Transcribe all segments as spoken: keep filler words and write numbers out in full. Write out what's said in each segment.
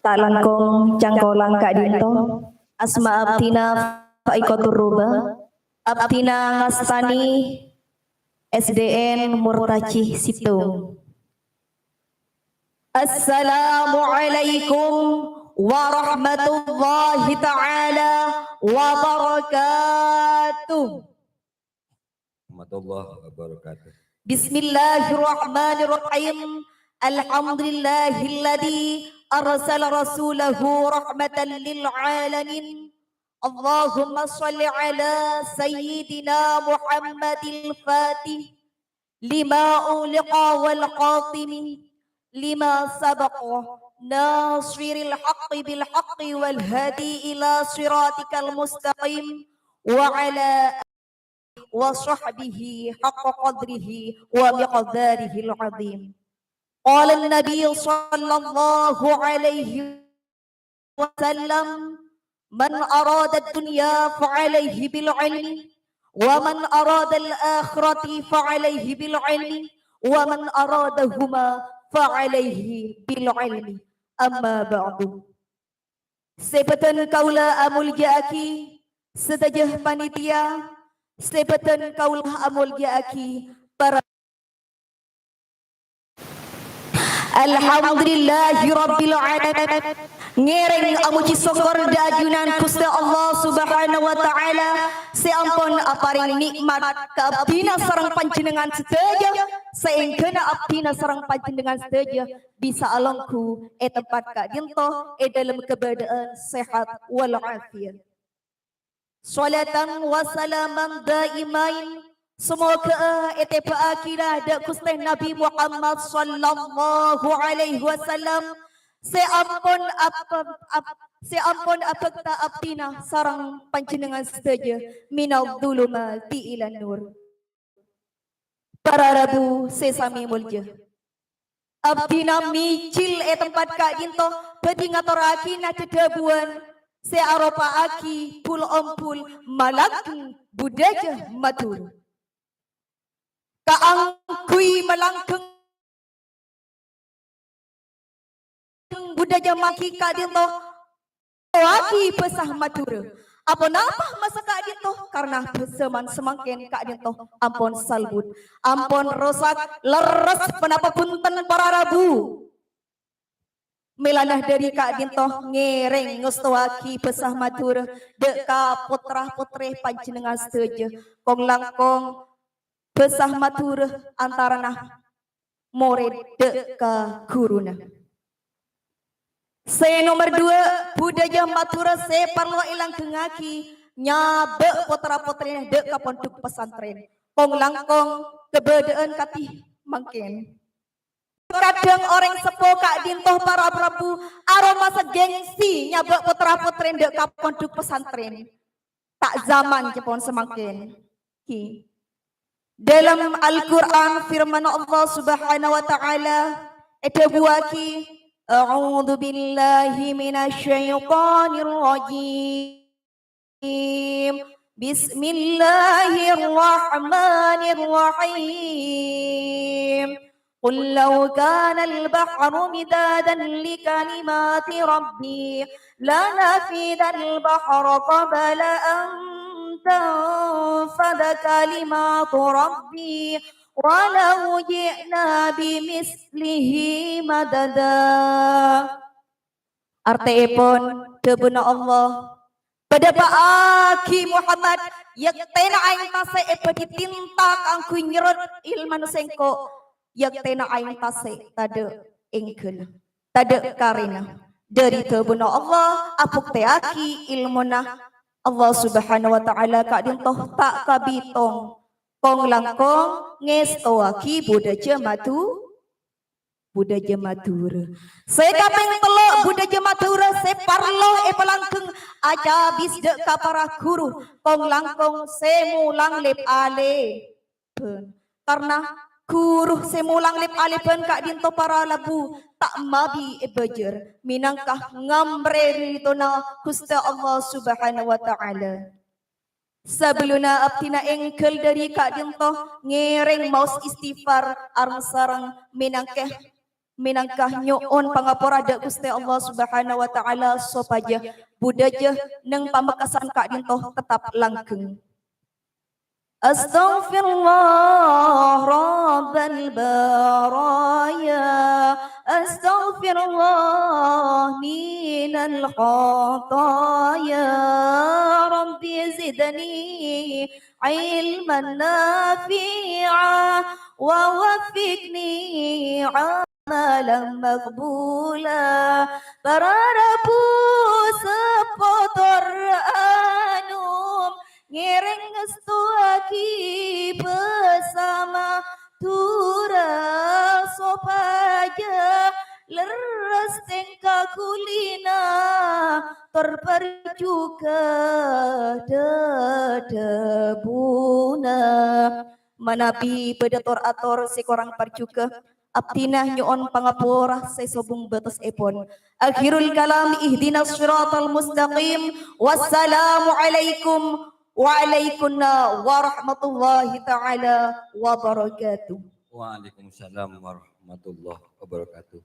Ta' langkong cangkolang ka'dhinto, asma abdhina Faikotur Ruba, abdhina ngastane S D N Murtaji Situng. Assalamualaikum warahmatullahi ta'ala wabarakatuh. Warahmatullahi wabarakatuh. Bismillahirrahmanirrahim. Alhamdulillahilladzi arsala rasulahu rahmatan lil alamin. Allahumma shalli ala sayyidina Muhammadil fatih lima ughliqa wal khatimi lima sabaqa nasiril haqqi bil haqqi wal hadi ila siratikal mustaqim wa ala wa sahbihi haqqa qadrihi wa miqdarihil azim. Qala an-nabi sallallahu alaihi wasallam, "Man arada dunya fa alaihi bil ilmi, wa man arada al akhirati fa alaihi bil ilmi, wa man aradahuma fa alaihi bil ilmi." Amma ba'du. Sè bâdhân kaulâ amoljâ'aghi, sadhâjâ panitia, sè bâdhân kaulâ amoljâ'aghi, para Alhamdulillahirabbil alamin. Ngèrèng amojhi sokkor dâ' ajunan Ghustè Allah Subhanahu wa Ta'ala sè ampon aparèng nè'mat ka abdhina sareng panjhennengngan sadhâjâ, saèngghâna abdhina sareng panjhennengngan sadhâjâ bisa alongghu è tempat ka'dinto è dâlem kabâdâ'ân sehat wal afiat. Sholatan wa salaman daimain, samoghâ'â ètèbâ'âghina dâ' Ghustè Nabbhi Muhammad sallallahu alaihi wasallam, sè ampon ap-, ap-, sè ampon abhâkta abdhina sareng panjhennengngan sadhâjâ minadz-dzulumati ilan nur. Para rabu sè samè moljâ. Abdhina mijil è tempat ka'dinto bhâdhi ngatorraghi na-, dhâdhâbuwân sè aropa'aghi bul-ombul malanggeng budhâjâ Madhurâ. Kaangghuy malanggeng budhâjâ Madhurâ ka'dinto, towaghi bhâsa Madhurâ. Aponapa masa ka'dinto? Karna bhâsa man-, samangkèn ka'dinto ampon salbut, ampon rosak, lerres, ponapa bhunten para rabu. Mèlana dhâri ka'dinto ngèrèng ngastowaghi bhâsa Madhurâ dâ' ka pottra-pottrè panjhennengngan sadhâjâ, kong-langkong bhâsa Madhurâ antarana morèd dâ' ka ghuruna. Sè nomer duwâ', budhâjâ Madhurâ sè parlo èlanggengngaghi nyabâ' pottra-pottrèna dâ' ka pondhuk pesantren. Kong-langkong kabâdâ'ân kadhi mangkèn. Kadhâng orèng seppo ka'dinto para rabu aromasa gengsi nyabâ' pottra-pottrèna dâ' ka pondhuk pesantren. Ta' zaman jâ' pon samangkèn. Ki. Dâlem Al-Qur'an firman Allah Subhanahu wa Ta'ala èdhâbuwâghi, "A'udzu billahi minasy syaithanir rajim. Bismillahirrahmanirrahim." قل لو كان البحر مدادا لكلمات ربي لنفد البحر قبل أن تنفد كلمات ربي ولو جئنا بمثله مددا. Artèèpon, dhâbuna Allah, "Padâpa'aghi Muhammad, yèktèna aèng tasè' èbâdhi tinta kaangghuy nyerrot ilmana sèngko', yèktèna aèng tasè' tadâ' èngghâna, tadâ' karèna." Dhâri dhâbuna Allah, abhuktèyaghi ilmuna Allah Subhanahu wa Ta'ala ka'dinto ta' kabitong. Kong-langkong ngèstowaghi budhâjâ Madhu-, budhâjâ Madhurâ. Sè kapèng tello', budhâjâ Madhurâ sè parlo èpalanggeng acabis dâ' ka para ghuru, kong-langkong sè molang lèp-alèbân. Karna ghuru sè molang lèp-alèbân ka'dinto para rabu ta' mabi èbâjâr, mènangka ngamrè ridhona Ghustè Allah Subhanahu wa Ta'ala. Sabellunna abdhina èngghâl dhâri ka'dinto, ngèrèng maos istighfar areng-sareng mènangka mènangka nyo'on pangapora dâ' Ghustè Allah Subhanahu wa Ta'ala sopajâ budhâjâ neng pamekkasan ka'dinto tetap langgeng. Astaghfirullah rabbal baraya, astaghfirullah minal khataya, rabbi zidni ilman nafi'a wa waffiqni amalan maqbula. Para rabu seppo tor anom ngèrèng ngastowaghi bhâsa Madhurâ sopajâ lerres tèngka ghulina tor parjhughâ dhâdhâbuna. Manabi bâdâ tor-ator sè korang parjhughâ, abdhina nyo'on pangapora sè sobung bâtessèpon. Akhirul kalam, ihdinas siratal mustaqim. Wassalamualaikum waalaikumna warahmatullahi ta'ala wabarakatuh. Waalaikumsalam warahmatullahi wabarakatuh.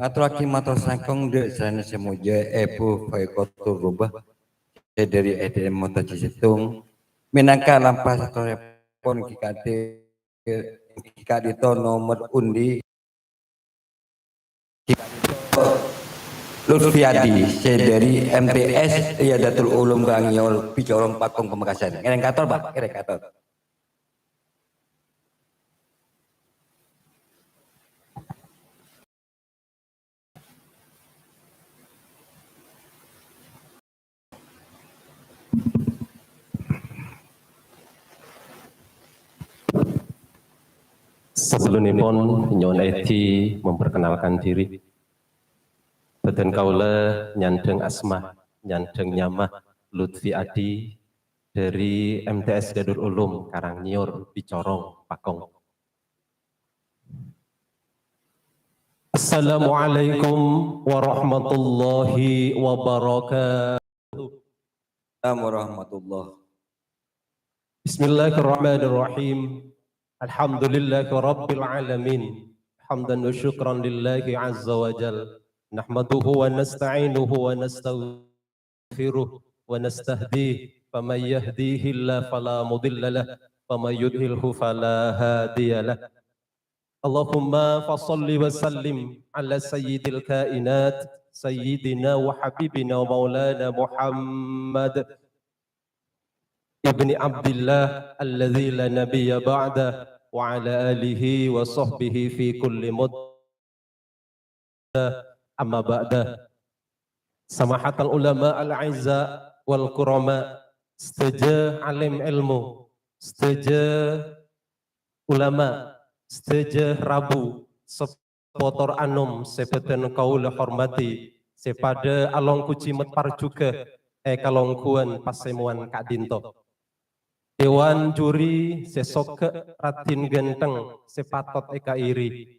Ngatorraghi mator sangkong dâ' sarana sè molja Èbhu Faiqatur Rubah sè dâri S D M Montaji Sèttong, mènangka lampa satorèpon ghi ka'dhi-, ghi ka'dinto nomer undi Lutfi Adi sè dâri M T S Riyadatul Ulum Karangnyol Bicorong Pakong Pamekasan. Ngèrèng kator, Pak, ngèrèng kator. Sabellunèpon nyo'on èdhi memperkenalkan diri. Bhâdhân kaulâ nyandhâng asma, nyandhâng nyama Lutfi Adi dâri M T S Riyadul Ulum Karangnyol Bicorong Pakong. Assalamualaikum warahmatullahi wabarakatuh. Assalamualaikum warahmatullahi. Bismillahirrahmanirrahim. Alhamdulillahirabbil alamin. Hamdan wa syukran lillahi azza wa jal. Nahmaduhu wa nasta'inuhu wa nastaghfiruh wa nastahdih. Faman yahdihillahu fala mudilla lah. Faman yudlilhu fala hadiya lah. Allahumma fasalli wa sallim ala sayyidil kainat, sayyidina wa habibina wa maulana Muhammad ibni Abdillah alladzi la nabiyya ba'dah, wa ala alihi wa sahbihi fi kulli mud-, amma ba'dah. Samahatal ulama al-a'izza wal kurama, sadhâjâ alim èlmo, sadhâjâ ulama, sadhâjâ rabu, seppo tor anom sè bhâdhân kaulâ hormati, sè padâ alongghu jhimèt parjhughâ è kalongghuwân pasemowan ka'dinto. Dewan juri sè soghâ, raddhin ghântheng sè patot èkairi.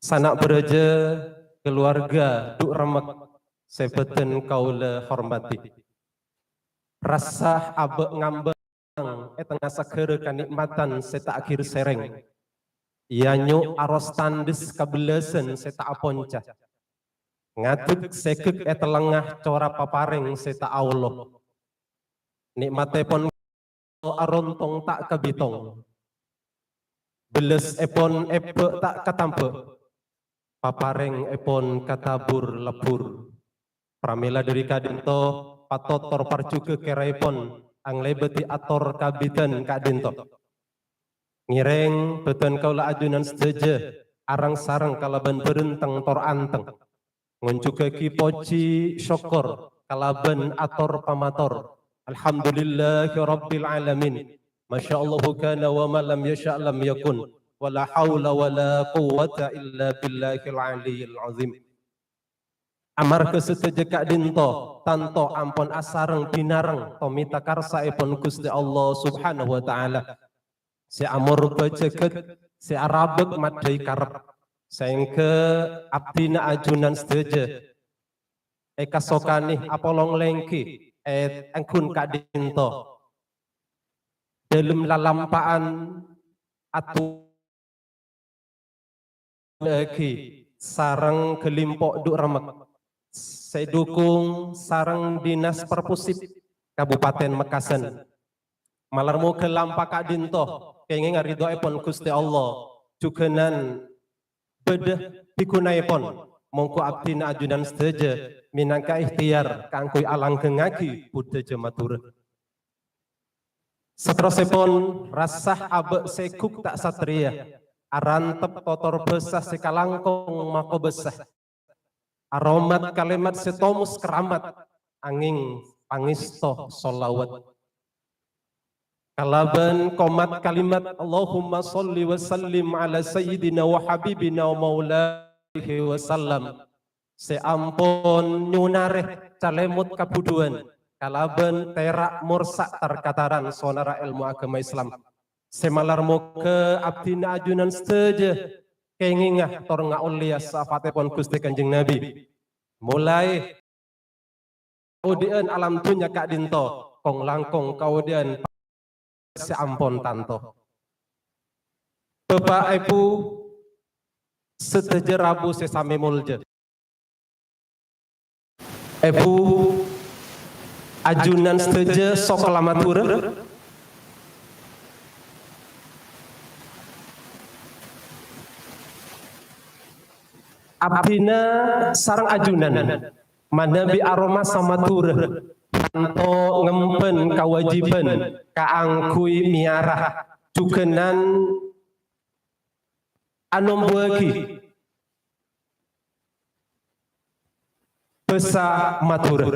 Sana' bârâjâ, kaluwarga, du' remmek sè bhâdhân kaulâ hormati. Rassa abâ' ngambâng è tengnga saghârâ kanè'matan sè ta' aghir sèrèng. Èanyo' aros tandhes kabellasân sè ta' aponca. Ngadek sègek è tellengnga cora paparèng sè ta' aolo. Nè'mattèpon arontong ta' kabitong. Bellessèpon èbâ' ta' katambhâ'. Paparèngngèpon katabur lebbur. Pramèla dâri ka'dinto patot tor parjhughâ kèrèèpon anglèbâdhi ator kabidhân ka'dinto. Ngèrèng bhâdhân kaulâ ajunan sadhâjâ areng-sareng kalabân bhârenteng tor anteng. Ngonjhughâghi pojhi sokkor kalabân ator pamator. Alhamdulillahirabbil alamin. Masyaallahu kana wa ma lam yasya' lam yakun. Wa la haula wa la quwwata illa billahil aliyyil azim. Amarghâ sadhâjâ ka'dinto tanto ampon asareng binareng tomèta karsa'èpon Ghustè Allah Subhanahu wa Ta'ala. Sè amorbâ jhâghât, sè arabâk maddhâi karep, saèngghâ abdhina ajunan sadhâjâ èkasokanè apolong lèngghi è angghun ka'dinto. Dâlem lalampa'an atu- èkaghâbây sareng ghâlimpo' Dhu' Remmek sè èdhukung sareng Dinas Perpusip Kabupaten Mekkasân. Malar moghâ lampa ka'dinto kèngènga ridhoèpon Ghustè Allah, jhughânan bâdâ bhâghunaèpon, mongghu abdhina ajunan sadhâjâ mènangka ihtèyar kaangghuy alangghengngaghi budhâjâ Madhurâ. Saterrossèpon, rassa abâ' sè ghuk ta' satrèya, arantep totor bhâsa sè kalangkong makobâsa, aromat kalèmat sè tomos keramat, angèng pangèsto sholawat. Kalabân komat kalimat, "Allahumma sholli wa sallim ala sayyidina wa habibina wa maulaihi wa sallam," sè ampon nyonarè calèmot kabhudhuwân kalabân tèra' morsa' tar-kataran sonarra èlmo aghâma Islam. Sè malar moghâ abdhina ajunan sadhâjâ kèngènga tor ngaollèya syafaatèpon Ghustè Kanjeng Nabi. Molaè kaodi'ân alam dhunnya ka'dinto, kong-langkong kaodi'ân sè ampon tanto. Bapa', Èbhu, sadhâjâ rabu sè samè molja. Èbhu, ajunan sadhâjâ sokol Madhurâ. Abdhina sareng ajunan manabi aromasa Madhurâ tanto ngembhân kawâjibhân kaangghuy mèyara jhughânan anombhuwâghi bhâsa Madhurâ.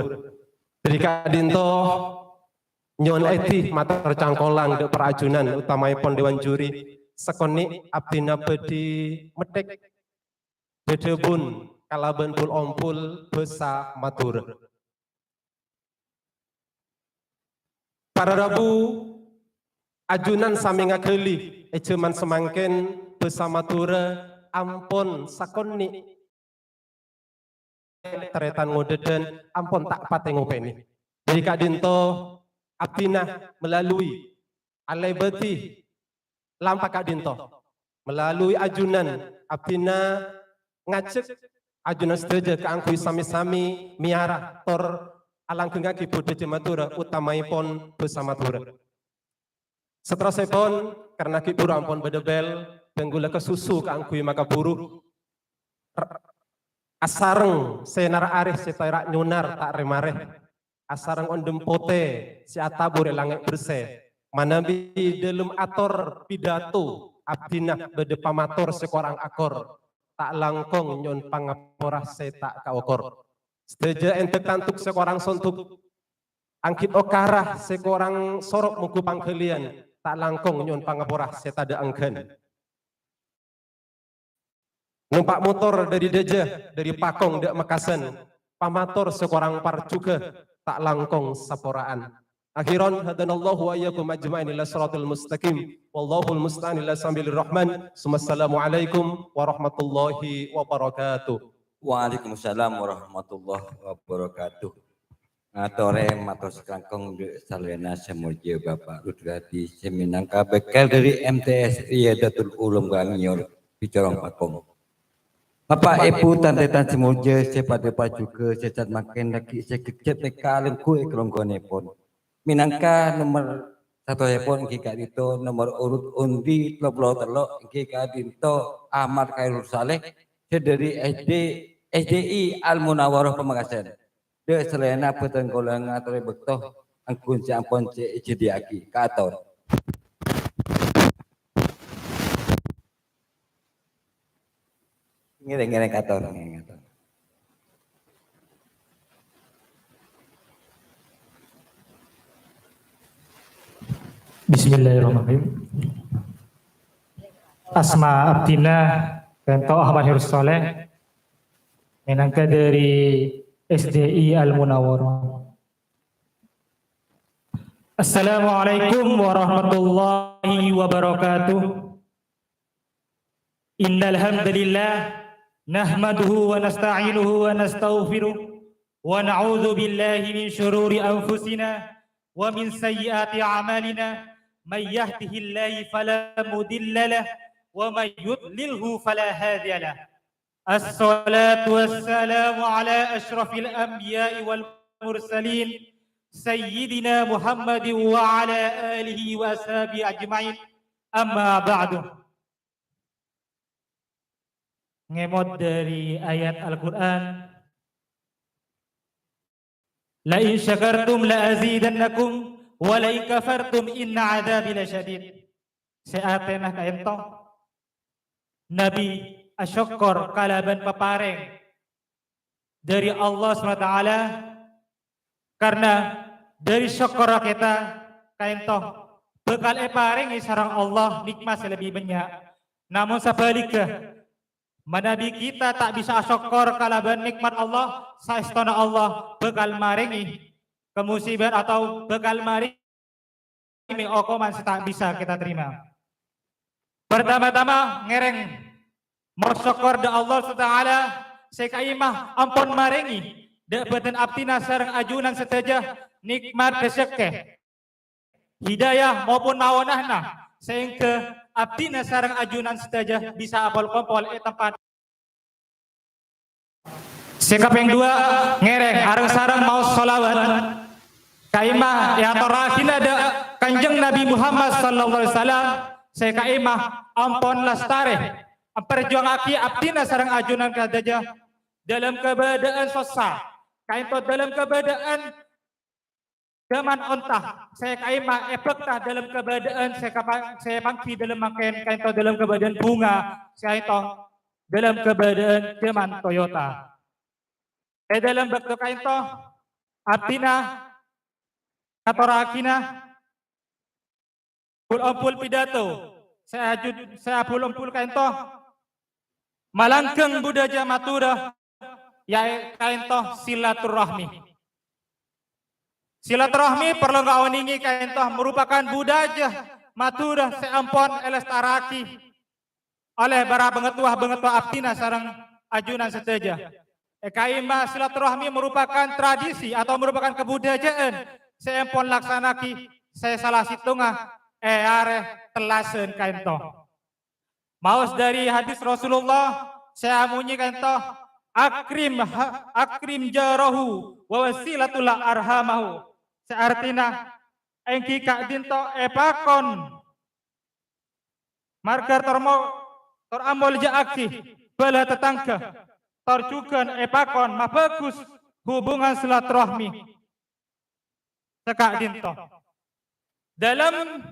Dhâri ka'dinto nyo'on èdhi mator cangkolang dâ' para ajunan, otamaèpon dewan juri. Sakonè' abdhina bhâdhi metthèk dhâdhâbun kalabân bul-ombul bhâsa Madhurâ. Para rabu, ajunan samè ngaghâli è jhâman samangkèn bhâsa Madhurâ ampon sakonè' tarètan ngodâdhân, ampon ta' patè ngopènè. Dhâri ka'dinto abdhina melalui alèbâdhi lampa ka'dinto. Melalui ajunan abdhina ngajhâk ajunan sadhâjâ kaangghuy samè-samè mèyara tor alangghengngaghi budhâjâ Madhurâ, otamaèpon bhâsa Madhurâ. Saterrossèpon, karna ghi' bhuru ampon bâdâ bel, bân ghulâ kasusu kaangghuy makabhuru. R-, asareng sènarra arè sè tèra' nyonar ta' rè-marè. Asareng ondhem potè sè atabur è langngè' bersè. Manabi dhâlem ator pidato abdhina bâdâ pamator sè korang akor. Ta' langkong nyo'on pangapora sè ta' kaokor. Sadhâjâ endhek tandhuk sè korang sondhuk. Anggit okara sè korang soro' mongghu pangghâliyân. Ta' langkong nyo'on pangapora sè tadâ' angghân. Nompa' motor dhâri Dâjâ, dhâri Pakong dâ' Mekkasân, pamator sè korang parjhughâ ta' langkong sapora'an. Akhiran, hadanallahu wa iyyakum ajma'in ila siratal mustaqim. Wallahul musta'an ila sabilir rahman. Summa assalamualaikum warahmatullahi wabarakatuh. Waalaikumsalam warahmatullahi wabarakatuh. Ngatorè mator sakalangkong dâ' salèna sè molja Bapa' Rudrati sè mènangka bengkel dhâri M T S Riyadatul Ulum Gangnyor di Corong Pakong. Bapa', Èbhu, tan-tarètan sè molja sè padâ parjhughâ sè sa'at mangkèn dhâggi' sè ghejjhât tèka lèngghu è kalongghuwânèpon. Mènangka nomer sèttong èpon èngghi ka'dinto, nomer urut undi tello polo tello' èngghi ka'dinto Ahmad Khairul Saleh sè dhâri S D, S D I Al Munawwarah Pamekasan. Dâ' salèna bhâdhân kaulâ ngatorè bâkto angghun sè ampon sè èjhâdhiyâ'aghi. Kaator. Ngèrèng, ngèrèng, kaator, ngèrèng, kaator. Bismillahirrahmanirrahim. Asma abdhina ka'dinto Ahmad Hirus Saleh, mènangka dhâri S D I Al Munawwarah. Assalamualaikum warahmatullahi wabarakatuh. Innal hamdalillah, nahmaduhu wa nasta'inuhu wa nastaghfiruh, wa na'udzu billahi min syururi anfusina wa min sayyiati a'malina. May yahdihillahu fala mudilla lah, ومن يضلله فلا هادي له. الصلاة والسلام على أشرف الأنبياء والمرسلين سيدنا محمد وعلى آله وأصحابه أجمعين. أما بعد. Ngèmot dhâri ayat Al-Qur'an, "La in syakartum la azidannakum, wa la in kafartum inna adzabi lasyadid." Sè artèna kaènto, Nabi asokkor kalabân paparèng dhâri Allah Subhanahu wa Ta'ala, karna dhâri sokkorra kita kaènto bhâkal èparèngè sareng Allah nèkmat sè lebbi bânnya'. Namong sabhâligghâ, manabi kita ta' bisa asokkor kalabân nèkmat Allah, saèstona Allah bhâkal marèngè kamusibaan atau bhâkal marèngè okoman sè ta' bisa kita terima. Pertama-tama, ngèrèng maos sokkor dâ' Allah Subhanahu wa Ta'ala sè ka'imma ampon marèngè dâ' bâdân abdhina sareng ajunan sadhâjâ nèkmat rejekkè, hidayah maupun maonana, sehingga abdhina sareng ajunan sadhâjâ bisa apol-kompol è tempat. Sè kapèng duwâ', ngèrèng areng-sareng maos sholawat ka'imma èatorraghina dâ' Kanjeng Nabi Muhammad sallallahu alaihi wasallam, sè ka'imma ampon lastarè amperjuwangaghi abdhina sareng ajunan sadhâjâ dâlem kabâdâ'ân sossa, kaènto dâlem kabâdâ'ân jhâman onta sè ka'imma èbhâkta dâlem kabâdâ'ân sè kapa-, sè pangghi dâlem mangkèn, kaènto dâlem kabâdâ'ân bhunga, sè kaènto dâlem kabâdâ'ân jhâman Toyota. È dâlem bâkto kaènto, abdhina ngatorraghina bul-ombul pidato sè aju-, sè abul-ombul kaènto malangghâng budhâjâ Madhurâ, ya kaènto silaturrahmi. Silaturrahmi parlo kaonèngè kaènto marupakan budhâjâ Madhurâ sè ampon èlastarraghi olè para bhângatowa-bhângatowa abdhina sareng ajunan sadhâjâ. È ka'imma silaturrahmi marupakan tradisi atau marupakan kabudhâjâ'ân sè ampon laksana'aghi sè sala sèttonga è arè tellasan kaènto. Maos dhâri hadis Rasulullah sè amonyè kaènto, "Akrim ha-, akrim jarahu wa wasilatul arhamahu." Sè artèna, èngghi ka'dinto èpakon marghâ tor mo-, tor amoljâ'aghi bhâlâ tatangghâ, tor jhughân èpakon mabhâghus hubungan silaturrahmi. Sè ka'dinto. Dâlem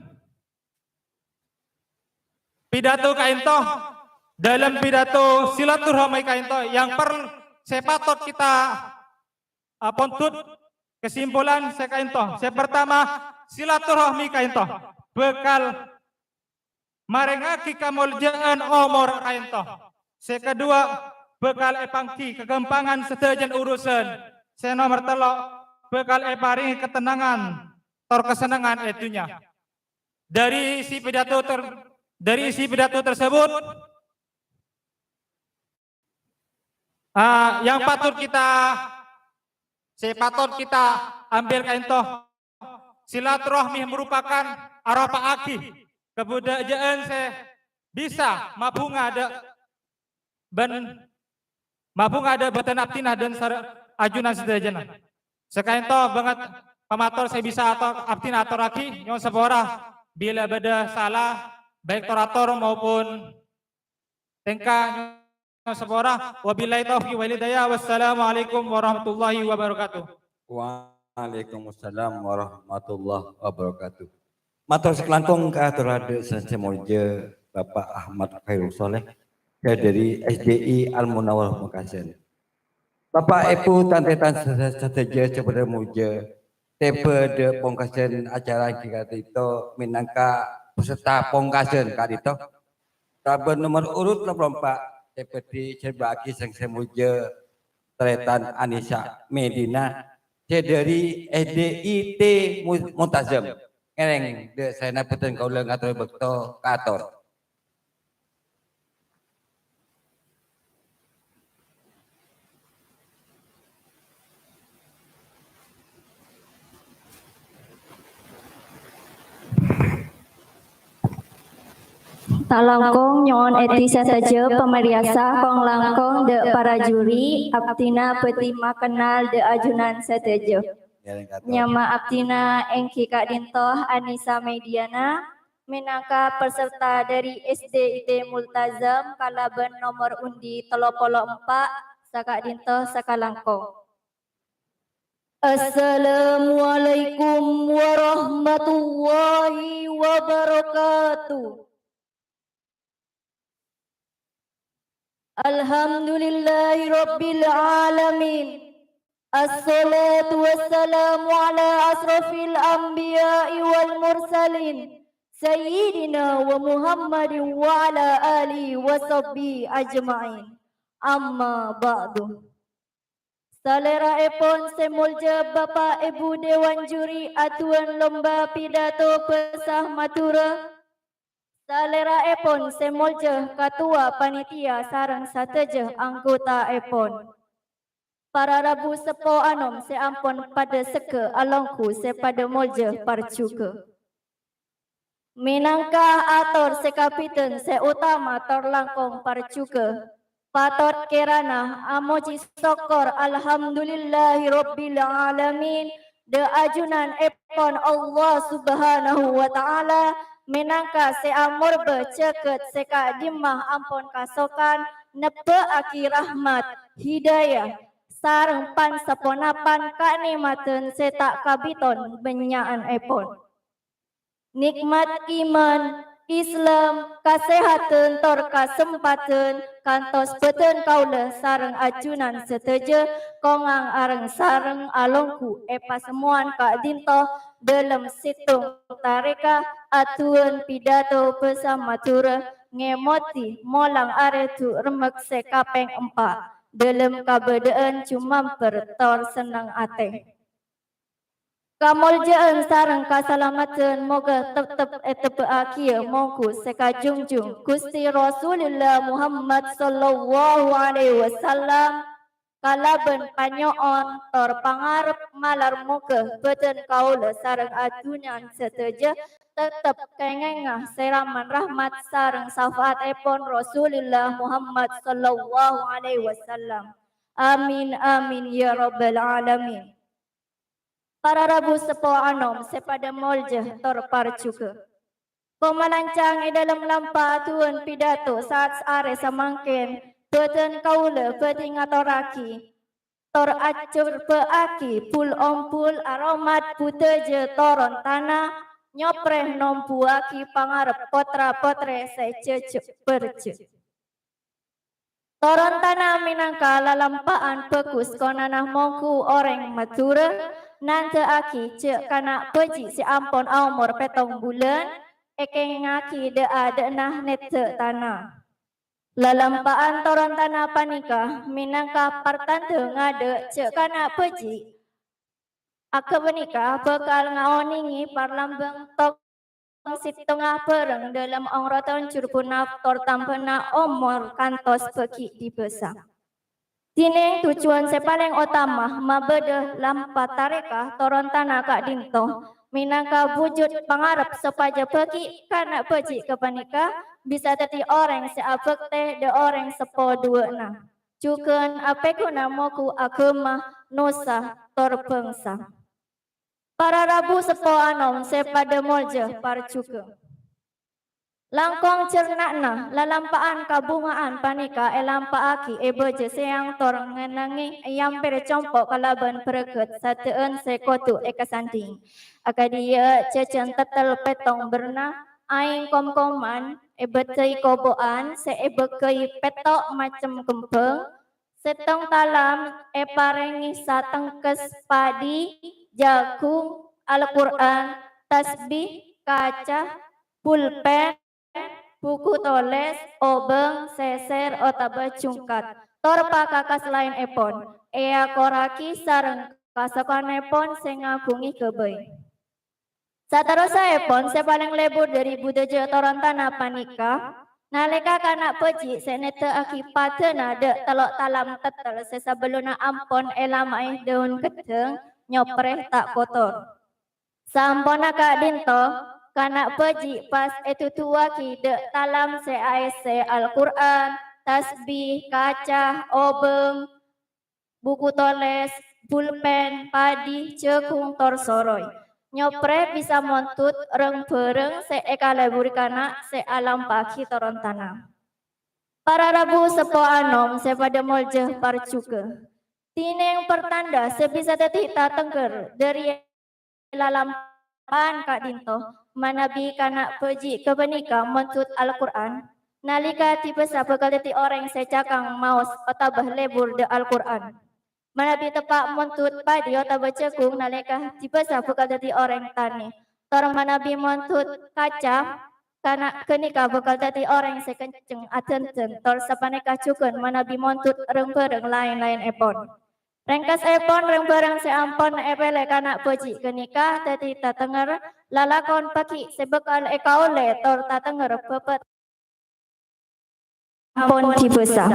pidato kaènto, dâlem pidato silaturrahmi kaènto yang per-, sè patot kita, ah, pondhut kesimpulan sè kaènto. Sè partama, silaturrahmi kaènto bhâkal marèngaghi kamoljâ'ân omor kaènto. Sè kaduwâ', bhâkal èpangghi kaghâmpangan sadhâjâna urusan. Sè nomer tello', bhâkal èparèngè katennangan tor kasennengngan è dhunnya. Dhâri isi pidato ter-, dhâri isi pidato tersebut, Ah, yang patut kita, sè patot kita ambil kaènto, silaturrahmi marupakan aropa'aghi kabudhâjâ'ân sè bisa mabhunga dâ' bân mabhunga dâ' bâdân abdhina dâ' sar-, ajunan sadhâjâna. Sakaènto bângèt pamator sè bisa ator-, abdhina atorraghi, nyo'on sapora bilâ bâdâ sala, baik tor-ator maupun tèngka, nyo'on sapora. Wabillahi taufiq wal hidayah. Wassalamualaikum warahmatullahi wabarakatuh. Waalaikumsalam warahmatullahi wabarakatuh. Mator sakalangkong ka ator adâ' sè molja Bapak Ahmad Khairul Shaleh, dhâri S D I Al Munawwarah Pongkasan. Bapak, Ibu, tan-tarètan sadhâjâ sè bâdâ molja, tèbâ dâ' pongkasan acara ka'dinto mènangka peserta pongkasan ka'dinto. Tabân nomer urut nomer empa', tèbâ èjhârbâ'âghi sareng sè molja Tarètan Anisa Medina, sè dhâri S D I T Mu-, Muntazam. Ngèrèng, dâ' saèna bhâdhân kaulâ ngatorè bâkto kaator. Salangkong nyo'on èdhi sadhâjâ pamarèyasa kong-langkong dâ' para juri, abdhina bhâdhi makennal dâ' ajunan sadhâjâ. Nyama abdhina èngghi ka'dinto Anisa Mediana, mènangka peserta dâri S D I T Multazam kalabân nomor undi tello polo empa' saka'dinto sakalangkong. Assalamualaikum warahmatullahi wabarakatuh. Alhamdulillahirabbil alamin. Assalatu wassalamu ala asrofil anbiya'i wal mursalin, Sayyidina wa Muhammadin wa ala alihi wa sahbihi ajma'in. Amma ba'du. Salèra'èpon sè molja Bapa' Èbhu Dewan Juri Aduan Lomba Pidato Bhâsa Madhurâ, salèra'èpon sè molja Katowa Panitia sareng sadhâjâ anggota'èpon. Para rabu seppo anom sè ampon padâ sèghâ alongghu sè padâ molja parjhughâ. Mènangka ator sè kabidhân sè otama tor langkong parjhughâ, patot kèrana amojhi sokkor, alhamdulillahirabbil alamin, dâ' ajunan èpon Allah Subhanahu wa Ta'ala, mènangka sè amorbâ jhâghât sè ka'dimma ampon kasokan, nebbhâ'aghi rahmat, hidayah, sareng pan-saponapan kanè'matan sè ta' kabitton bânnya'anèpon. Nè'mat iman, Islam, kasèhadhân tor kasempadhân kantos bhâdhân kaulâ sareng ajunan sadhâjâ kongang areng-sareng alongghu è pasemmowan ka'dinto dâlem sèttong tarèka aduan pidato bhâsa Madhurâ ngèmodhi molang arè Dhu' Remmek sè kapèng empa' dâlem kabâdâ'ân jumamber tor senneng atè. Kamolja'an sareng kasalameddhân moghâ teptep ètebbhâ'aghiyâ mongghu sè kajungjung Ghustè Rasulullah Muhammad sallallahu alaihi wasallam kalabân panyo'on tor pangarep malar moghâ bhâdhân kaulâ sareng ajunan sadhâjâ teptep kèngènga sèraman rahmat sareng syafa'atèpon Rasulullah Muhammad sallallahu alaihi wasallam. Amin, amin, ya rabbal alamin. Para rabu seppo anom sè padâ molja tor parjhughâ. Pamalancang è dâlem lampa aduan pidato sa'at arè samangkèn, bhâdhân kaulâ bhâdhi ngatorraghi tor ajhurbâ'âghi bul-ombul aromat budhâjâ toron tana, nyoprè nombuwâghi pangarep potra-potrè sè jhâjhâ' bârjâ. Toron tana mènangka lalampa'an bhâghus konana mongghu orèng Madhurâ, nandhâ'âghi jhâ' kana' bhâji' sè ampon aomor pèttong bulân èkèngèngaghi dâ'-adâ'na nèddhâ' tana. Lalampa'an toron tana panèka mènangka partandhâ ngadâ' jhâ' kana' bhâji' aghâpanèka bhâkal ngaonèngè parlambâng tong sèttonga bhârâng dâlem ong-roton jhurpunna tor tambhâna omor kantos bâgi' dibâsa. Dhinèng tojjhuwân sè palèng otama mabâdâ lampa tarèka toron tana ka'dinto mènangka wujud pangarep sopajâ bâgi' kana' bhâji' ghâpanèka bisa dhâddhi orèng sè abhâktè dâ' orèng seppo duwâ'na, jhughân apèghuna mongghu aghâma, nosa, tor bhângsa. Para rabu seppo anom sè padâ molja parjhughâ. Langkong jhârna'na lalampa'an kabhunga'an panèka èlampa'aghi è bâjâ sèyang tor ngennengngè è ampèr compo' kalabân bârâghât sadhâ'ân sè kodhu èkasandhing. Akadhi jhâjhân tèttèl pèttong bârna, aèng komkoman, èbâddhâi kobo'an sè èbâghâi pètto' macem kembhâng, sèttong talam èparèngè satengkes padhi, jhâghung, Al-Qur'an, tasbih, kaca, pulpèn, buku tolès, obâng, sèsèr, otabâ jhungkat, tor pakakas laènèpon, èakorraghi sareng kasokanèpon sè ngaghungè ghâbây. Saterrossaèpon, sè palèng lebur dâri budhâjâ toron tana panèka, nalèka kana' bhâji' sè nèddhâ'aghi padâna dâ' tello' talam tèttèl sè sabellunna ampon èlama'è dâun ghedhâng, nyoprè ta' kotor. Saamponna ka'dinto, Kana' bâji' pas èduduwâghi dâ' talam sè aèssè Al-Qur'an, tasbih, kaca, obâng, buku tolès, bulpèn, padi, jhâghung, tor soroy. Nyoprè bisa mondhut rang-bhârâng sè èkaleburi kana' sè alampa'aghi toron tana. Para rabu seppo anom sè padâ molja parjhughâ. Dhinèng partandhâ sè bisa dhâddhi tatengnger dhâri lalampa'an ka'dinto, manabi kana' bâji' ghâpanèka mondhut Al-Qur'an, nalèka dibâsa bhâkal dhâddhi orèng sè cakang maos otabâ lebur dâ' Al-Qur'an. Manabi teppa' mondhut padi otabâ jhâghung, nalèka dibâsa bhâkal dhâddhi orèng tanè. Tor manabi mondhut kaca, kana' ghânèka bhâkal dhâddhi orèng sè kencèng adhândhân, tor sapanèka jhughân manabi mondhut rang-bhârâng laèn-laènèpon. Rèngkasèpon, rang-bhârâng sè ampon èpèlè kana' bâji' ghânèka dhâddhi tatengnger lalakon paghi' sè bhâkal èkaollè tor tatengnger bhâbhât ampon dibâsa.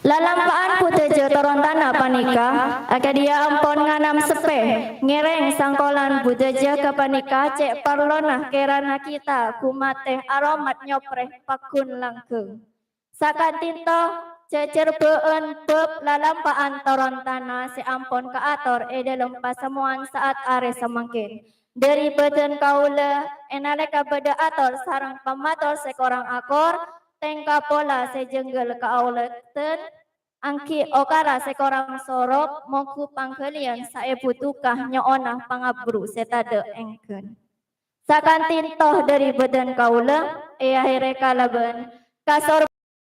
Lalampa'an budhâjâ toron tana panèka akadhiyâ ampon nganam seppè, ngèrèng sangkolan budhâjâ ghâpanèka cè' parlona kèrana kita ghumatè aromat nyoprè pagghun langghâng. Saka'dinto jhâjhârbâ'ân bab lalampa'an toron tana sè ampon kaator è dhâlem pasemmowan sa'at arè samangkèn. Dhâri bhâdhân kaulâ, è nalèka bâdâ ator sareng pamator sè korang akor, tèngka pola sè jhânggâl kaollèdhân, angghi okara sè korang sorop, mongghu pangghâliyân saèbu duka nyo'ona pangabru sè tadâ' èngghân. Saka'dinto dhâri bhâdhân kaulâ, è ahèrè kalabân kasor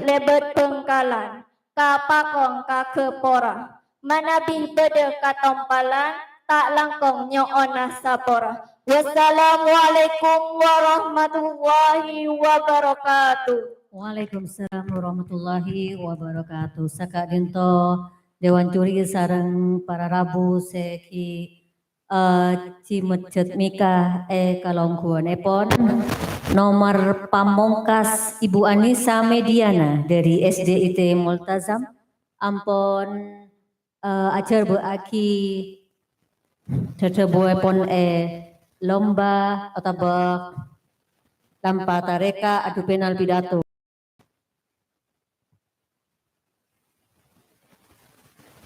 lèbât Bhângkalan, ka Pakong ka Ghâpora. Manabi bâdâ katompalan, ta' langkong nyo'ona sapora. Wassalamualaikum warahmatullahi wabarakatuh. Waalaikumsalam warahmatullahi wabarakatuh. Saka'dinto Dewan Juri sareng para rabu sè ghi' eh, cimejjhât mèka è kalongghuwânèpon. Nomor pamongkas Ibu Anissa Mediana dhâri S D I T Multazam ampon, eh, ajhârbâ'âghi dhâdhâbuèpon è lomba otabâ lampa tarèka adu penal pidato.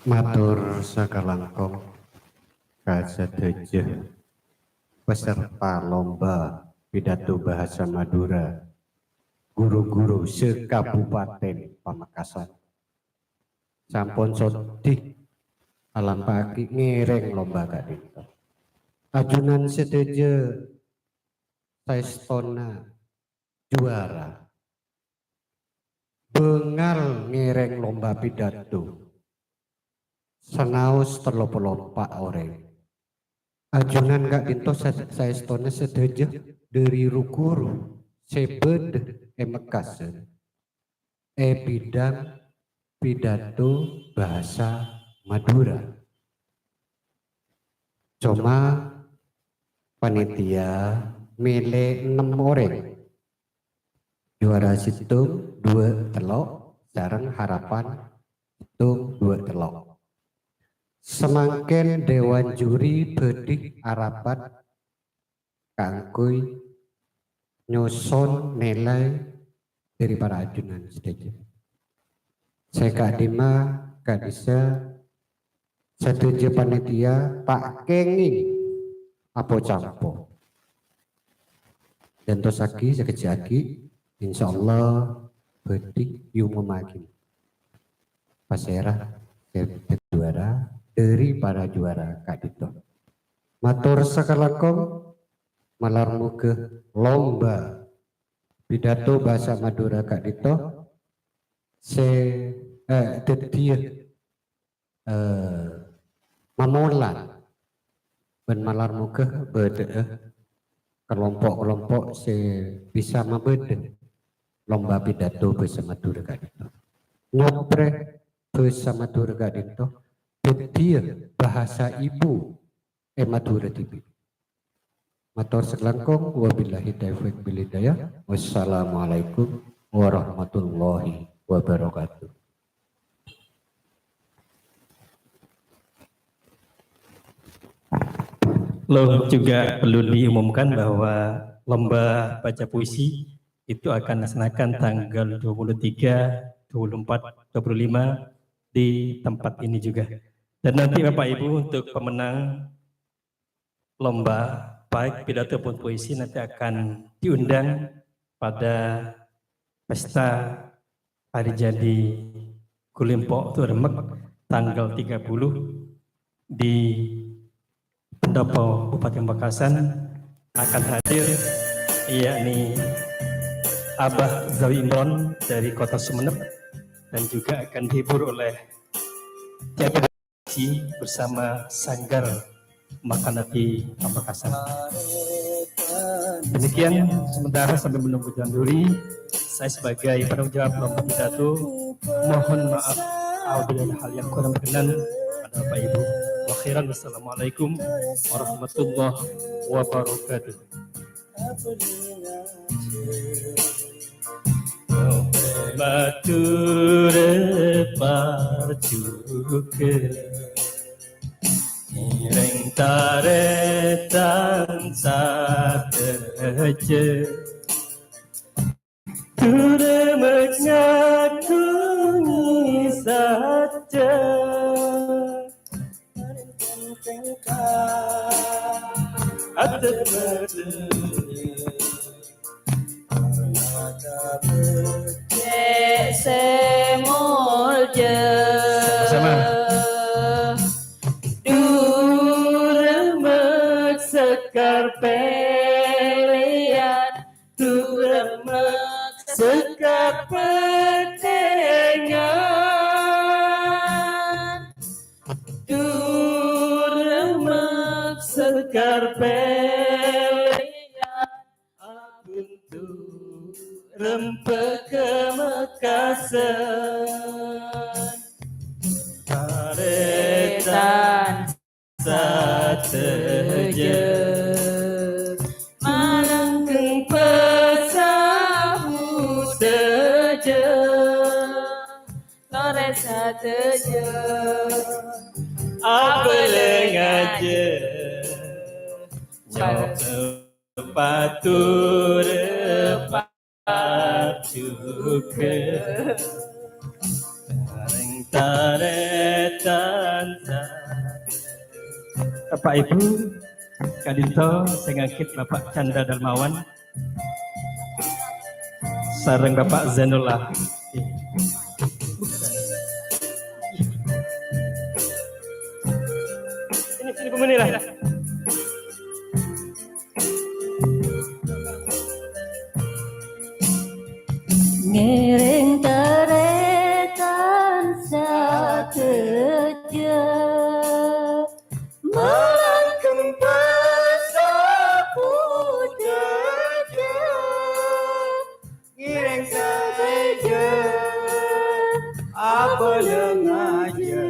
Mator sakalangkong ka sadhâjâ peserta lomba pidato bahasa Madura, guru-guru se-Kabupaten Pamekasan. Sampon sodi alampa'aghi ngèrèng lomba ka'dinto. Ajunan sadhâjâ saèstona juara. Bângal ngèrèng lomba pidato. Sanaos tello polo empa' orèng. Ajunan ka'dinto sa-, saèstona sadhâjâ dhâri ru-ghuru sè bâdâ è Mekasan è bidang pidato bahasa Madura. Coma panitia mèlè ennem orèng. Juara sèttong, duwâ', tello', sareng harapan sèttong, duwâ', tello'. Samangkèn dewan juri bhâdhi arapat kaangghuy nyoson nilai dhâri para ajunan sadhâjâ. Sè ka'dimma ka'dissa sadhâjâ panitia ta' kèngèng apo-campo. Dântosaghi sakejjhâ' aghi', insyaallah bhâdhi èomomaghi pasèra sè juara dhâri para juara ka'dinto. Mator sakalangkong, malar moghâ lomba pidato bhâsa Madhurâ ka'dinto sè, eh, dhâddhiyâ, eh, mamolan bân malar moghâ bâdâ'â kalompo'-kalompo' sè bisa mabâdâ lomba pidato bhâsa Madhurâ ka'dinto. Nyoprè bhâsa Madhurâ ka'dinto dhâddhiyâ bhâsa ibu è Madhurâ dhibi'. Mator sakalangkong, wabillahi taufiq wal hidayah. Wassalamualaikum warahmatullahi wabarakatuh. Lo juga perlu diumumkan bahwa lomba baca puisi itu akan dilaksanakan tanggal dua puluh tiga, dua puluh empat, dua puluh lima di tempat ini juga. Dan nanti Bapak Ibu untuk pemenang lomba baik pidato pun puisi nanti akan diundang pada pesta hari jadi Gulempok Turemek tanggal tiga puluh di Pendopo Bupati Pamekasan akan hadir, yakni Abah Zawi Imron dari Kota Sumenep, dan juga akan dihibur oleh T P D bersama Sanggar Makan Hati Pamekasan. Demikian sementara sambil menunggu Tuan Duri, saya sebagai penanggung jawab lomba pidato mohon maaf apabila ada hal yang kurang berkenan pada Bapak Ibu. Wa khairan, wassalamualaikum warahmatullahi wabarakatuh. Matur parjuga, ngèrèng tarètan sadhâjâ. Turemek ngagungi saja. Atur badan. Cek se molja. Sama-sama. Turemek sekar peleyan. Turemek sekar petengan. Turemek sekar peleyan. Abuntu rempek kemekasan. Tarètan sadhâjâ. Malangkeng pasabut sadhâjâ. Torè sadhâjâ. Abâlâng ajâ. Nyoba patur pa- Juga. Sareng tarètan. Bapak Ibu, ka'dinto sè nganggit Bapak Chandra Darmawan sareng Bapak Zainullah. Sini, sini, Bu Munirah. Ngèrèng tarètan sadhâjâ, malangkeng pasabut sadhâjâ. Ngèrèng sadhâjâ, abâlâng ajâ,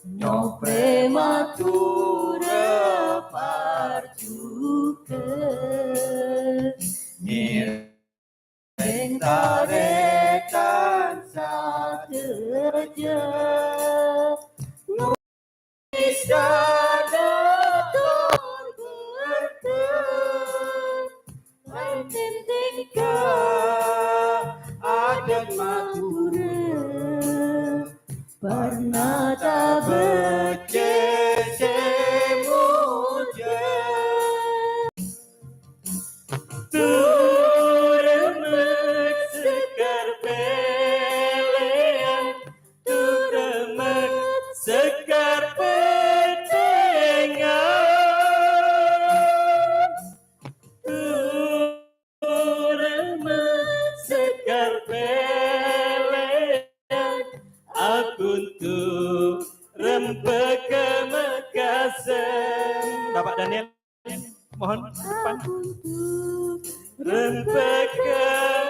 nyoprè matorra parjughâ. Ngèrèng tarètan sadhâjâ, Sadhâjâ, mangkèn tèngka adhât Madhurâ, parna ta' beccè sè mojâ. Turemek sekar peleyan, turemek sekar petengan. Turemek sekar peleyan, abuntu rempek kemekasan. Bapak Daniel. Mohon depan. Rempek kemekasan.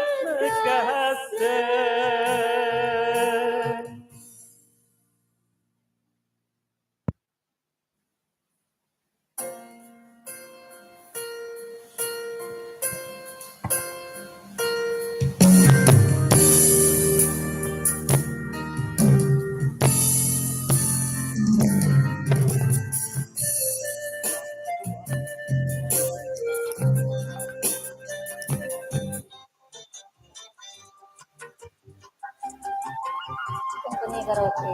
Oke.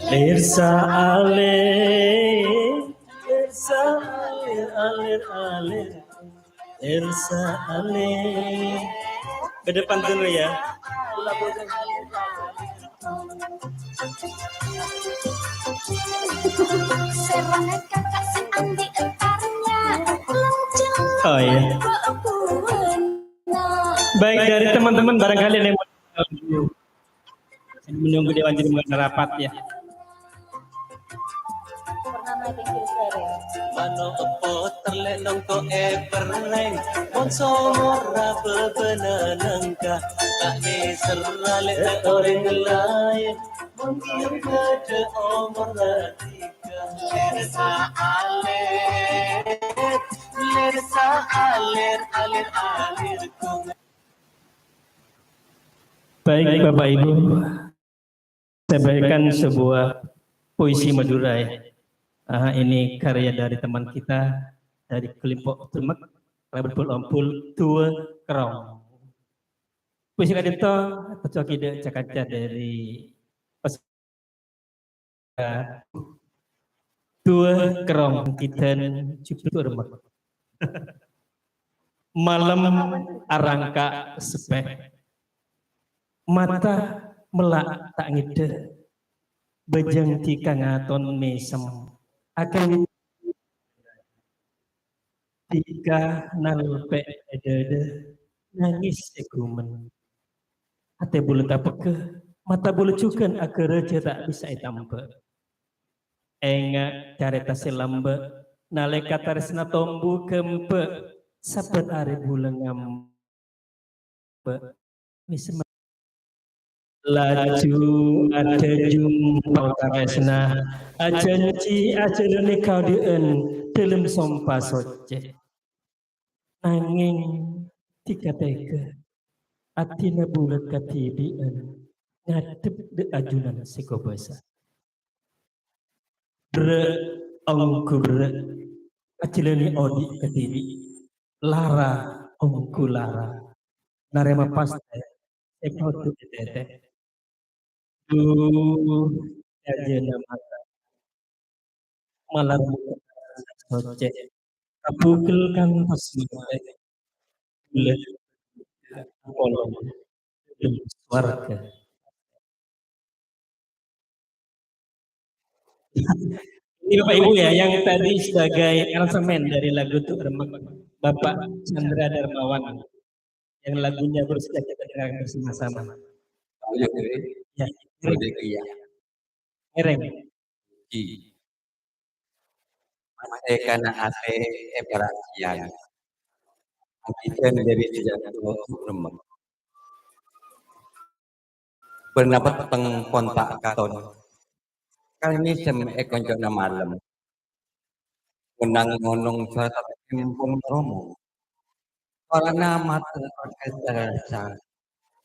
Pirsa alir, pirsa alir, alir, alir. Pirsa alir. Ke depan dulu ya. Oh iya. Baik, dari teman-teman barangkali ada yang mau menunggu Dewan Jurumangga rapat, ya. Mano' potèr lè' nongko' è perrèng, mon somorra bâbâna nangka, ta' nèserra lè' ka orèng laèn, mon ghi' bâdâ omorra dhika. Lèrsa alèr, lèrsa alèr, alèr, alèr, kong. Baik, Bapak Ibu, saya bacakan sebuah puisi Madura, ya. Ah, ini karya dari teman kita dari kelompok Demek, Rabbul Ompul, Dua Kerong. Puisi ka'dinto, terjadi ca-kanca dari Dua Kerong, Kidân Jhughut Demek. Malem arangka' seppè. Mata mella' ta' ngèdhâ. Bhâjâng dhika ngaton mèsem. Akèng Dhika nalpè' è dâdâ, nangès sè ghumen. Atè bulâ tapegghâ, mata bulâ jhughân aghârâjâ ta' bisa ètambhâ. Enga' carèta sè lambâ', nalèka tarèsna tombu ghâmbhâ', sabbhân arè bulâ ngambâ'. Mèsem. Laju adhâjung tarèsna, ajhânjhi ajhâlânè kaodi'ân dhâlem sompa soccè. Nangèng dhika tèghâ, atèna bulâ kadhibi'ân, ngadhep dâ' ajunan sè kobâsa. Berrâ' ongghu berrâ', ajhâlânè odi' kadhibi'. Lara ongghu lara, narèma pastè sè kodhu ètètè. Duh, cajâna mata, malar soccè, kabugel kantos matè. Bulâ polong sowarghâ. Ini Bapak Ibu ya, yang tadi sebagai aransemen dari lagu Dhu' Remmek, Bapak Chandra Darmawan. Yang lagunya baru saja kita dengarkan bersama-sama. Ayo, Dek. Ya, Dek, iya. Ngèrèng. Ji. Mastèkana atè è parasèyan. Anggitan dâri sejak tuwa remmek. Bârna petteng pon ta' katon. Kalè mèsem è konco'na malem. Onang-ngonong sarta empon romo. Polana mater orkestra rasa.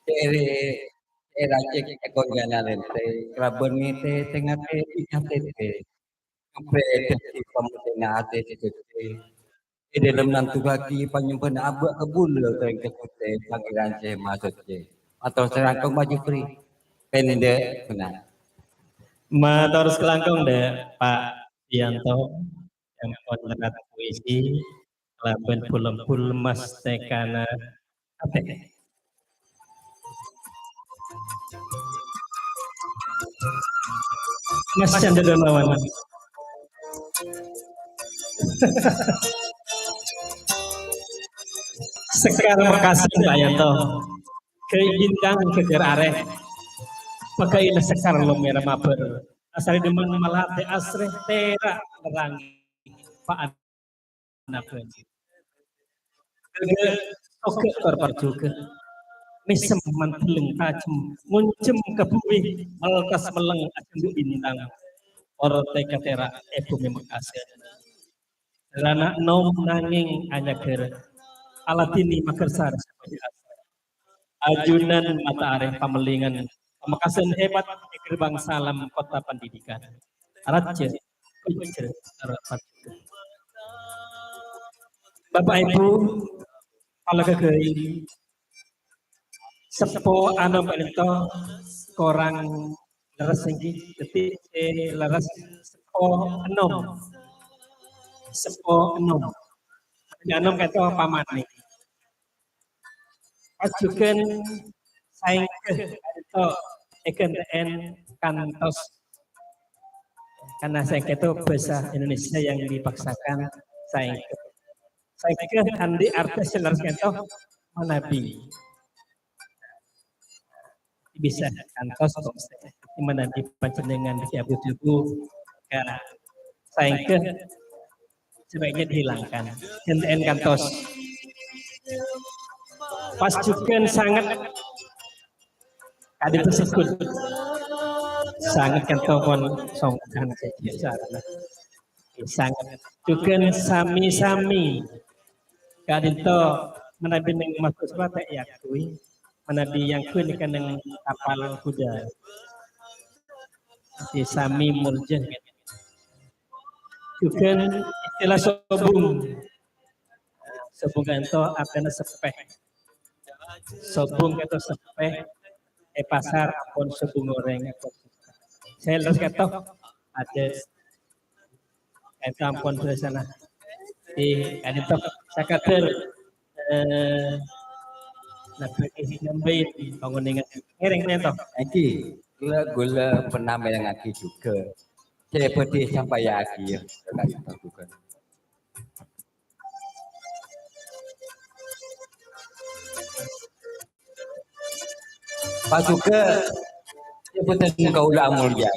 Cèrè, cèrè cèk è konco'na lèntè, kalabân mètè tèngatè bicca tètè. Kabbhi dhâddhi pamètèna atè sè soccè. È dhâlem nandhurraghi panyembhâna abâ' ka bulâ kèng ka Ghustè Pangèran Sè Maha Soccè. Mator salangkong, Pak Jufri. Pendek, benar. Mator salangkong, Dek, Pak Yanto. Ampon nyerat puisi kalabân pol-empol mastèkana atè. Mas Chandra Darmawan. Sekar Mekkasen, Pak Yanto. Ghâi' bintang ghâgghâr arè. Pagghâina sekar lomèra mabâr. Asarè dhimèn malatè asrè tèra' nerrangè. Pak Nabâjhi. Ghâgghâ soghâ tor parjhughâ. Mèsem mandhelleng tajem, ngonjem ka buwi, meltas melleng ajembu bintang. Ortè katèra' è bhumè Mekkasen. Rana nom nangèng anyagârâ. Aladhini maghârsar sè bhâjhi asra. Ajunan mata arè pamellingan, pamekasan hebat è gerbang salam kota pendidikan. Rajâ Bajra Tarapati. Bapak Ibu, pala ghâghâi, seppo anom panèka korang lerres èngghi, dhâddhi sè lerres seppo ennom. Seppo ennom. Anom ka'dinto pamanè. Pas jhughân saèngghâ ka'dinto èghântè'è kantos. Karena saèngghâ itu bahasa Indonesia yang dipaksakan saèngghâ. Saèngghâ andi' artè sè lerres ka'dinto manabi. Bisa kantos kok manabi panjhennengngan bisa bu-, bu-, ka saèngghâ sebaiknya dihilangkan. Ghântè'è kantos. Pas jhughân sanget ka'dinto segghut. Sanget ka'dinto pon songkan saja. Sanget. Jhughân sami-sami. Ka'dinto manabi neng Mas Kuswa ta' èakui. Manabi èakui nèka neng kapal kuda. Sè sami molja. Jhughân istilah sobung. Sobung ka'dinto artèna seppè. Sobung ka'dinto seppè. È pasar ampon sobung orèng. Sales ka'dinto ada. Ka'dinto ampon biasana. Di ka'dinto sakadhâr, eh, napa nèka nambâi pangonèngan. Ngèrèng ka'dinto. Èngghi, ghulâ, ghulâ pernamèlangaghi jhughân. Sè bhâdhi sampayyaghi, ya, ka'dinto jhughân. Pas jhughân, sè bhâdhi kaulâ amolja.